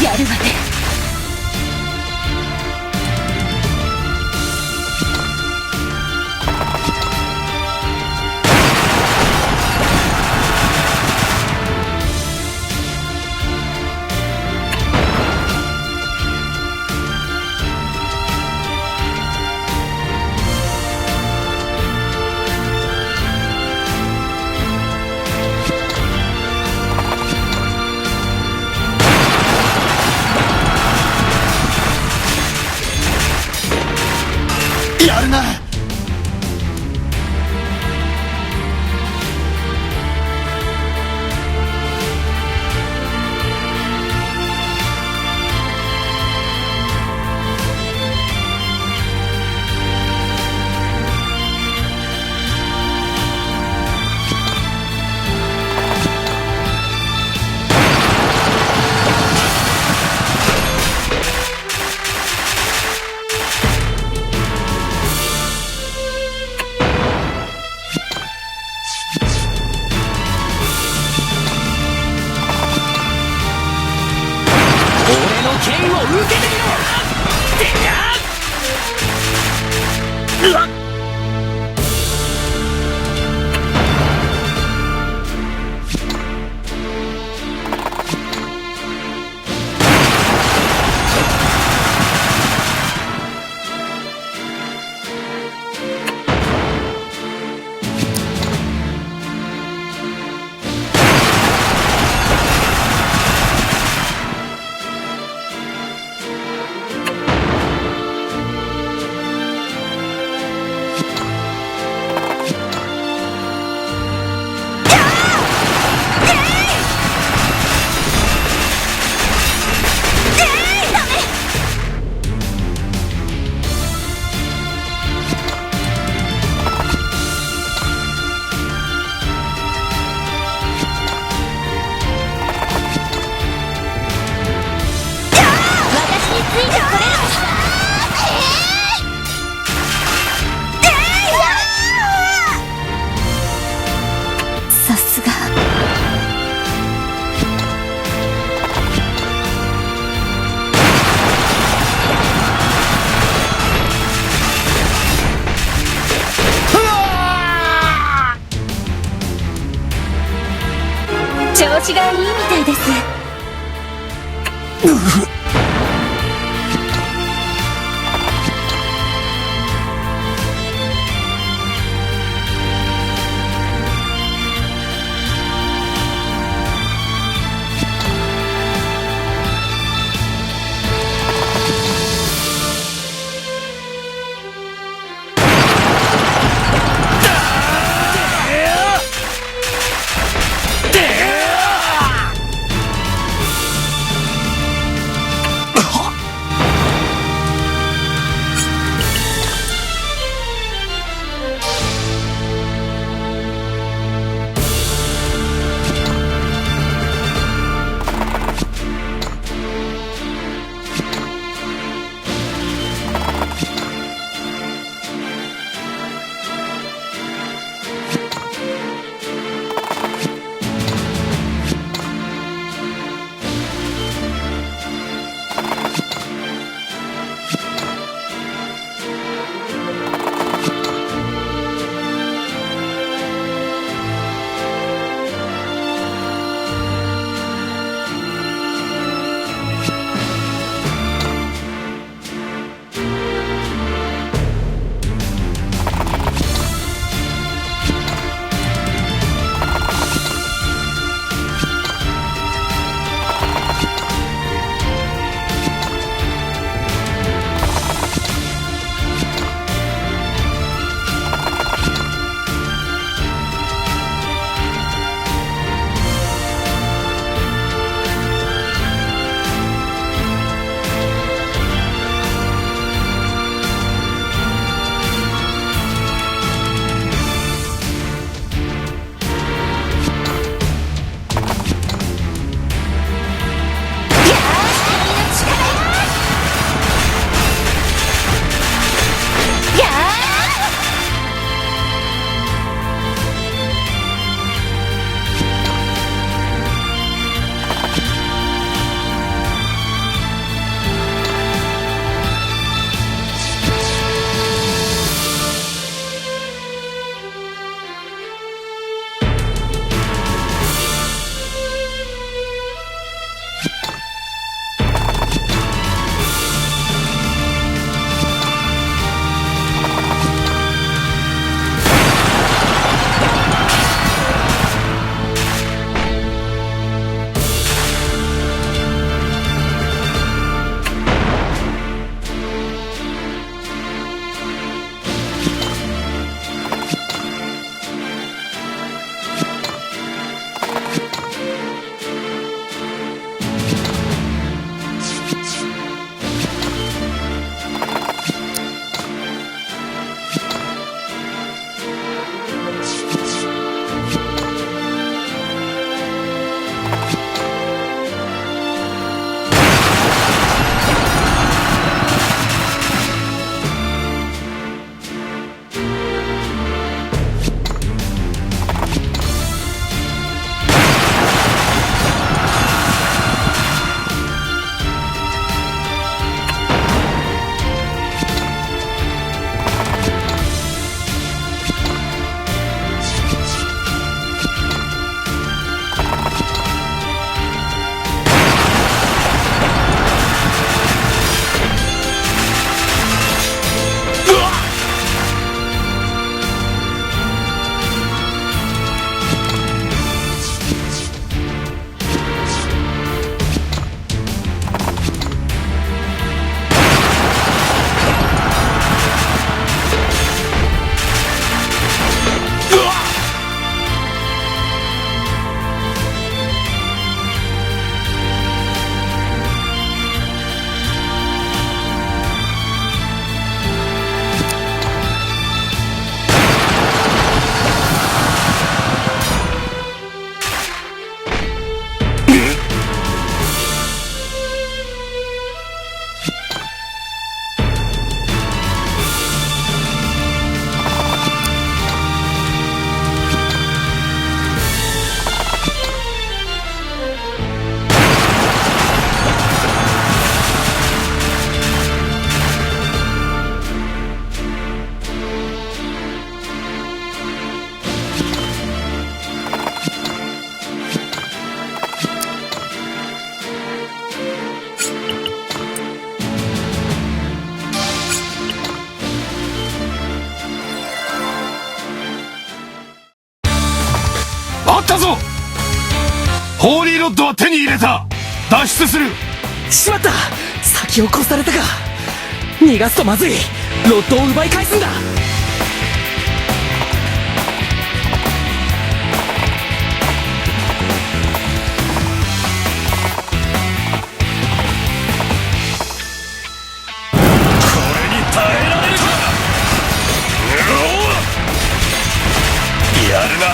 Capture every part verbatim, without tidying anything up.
やるわね。やるな。俺の剣を受けてみろ！てや！うわっ！私についてこれるの？さすが。調子がいいみたいです。だぞ。ホーリーロッドは手に入れた。脱出する。しまった。先を越されたか。逃がすとまずい。ロッドを奪い返すんだ。これに耐えられるか。うお、やるな。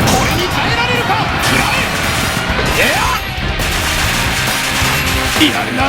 これに耐えられるか。食らえ。いや、やるな。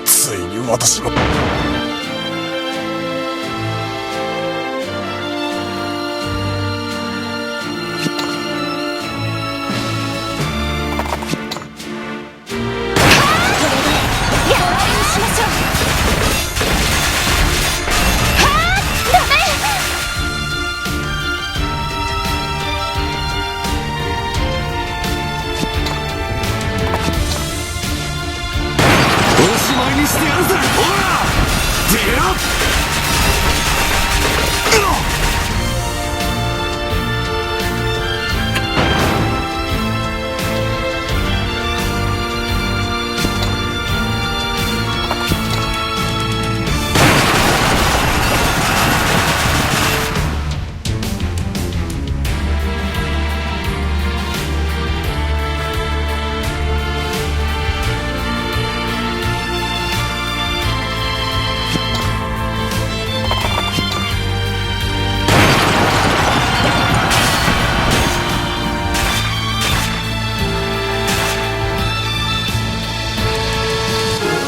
ついに私の。おしまいにしてやるぜ。ほら、出ろ。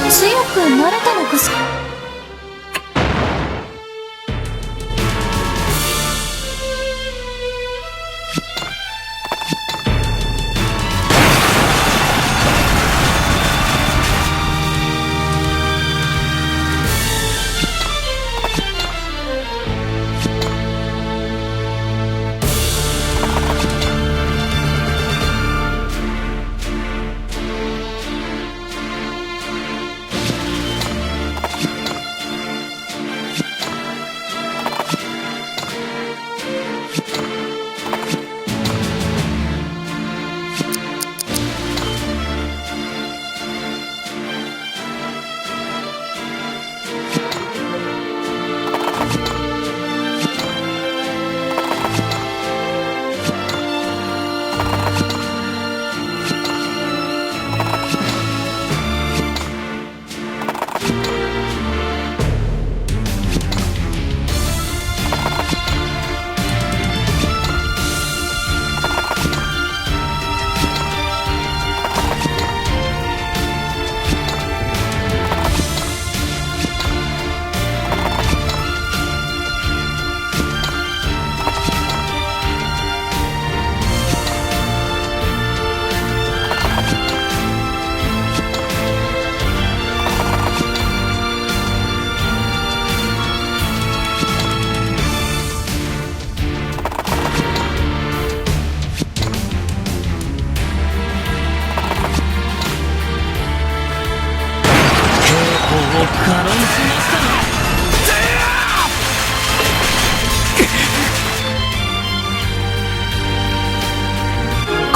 強くなれたのかしら。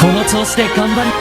この調子で頑張り。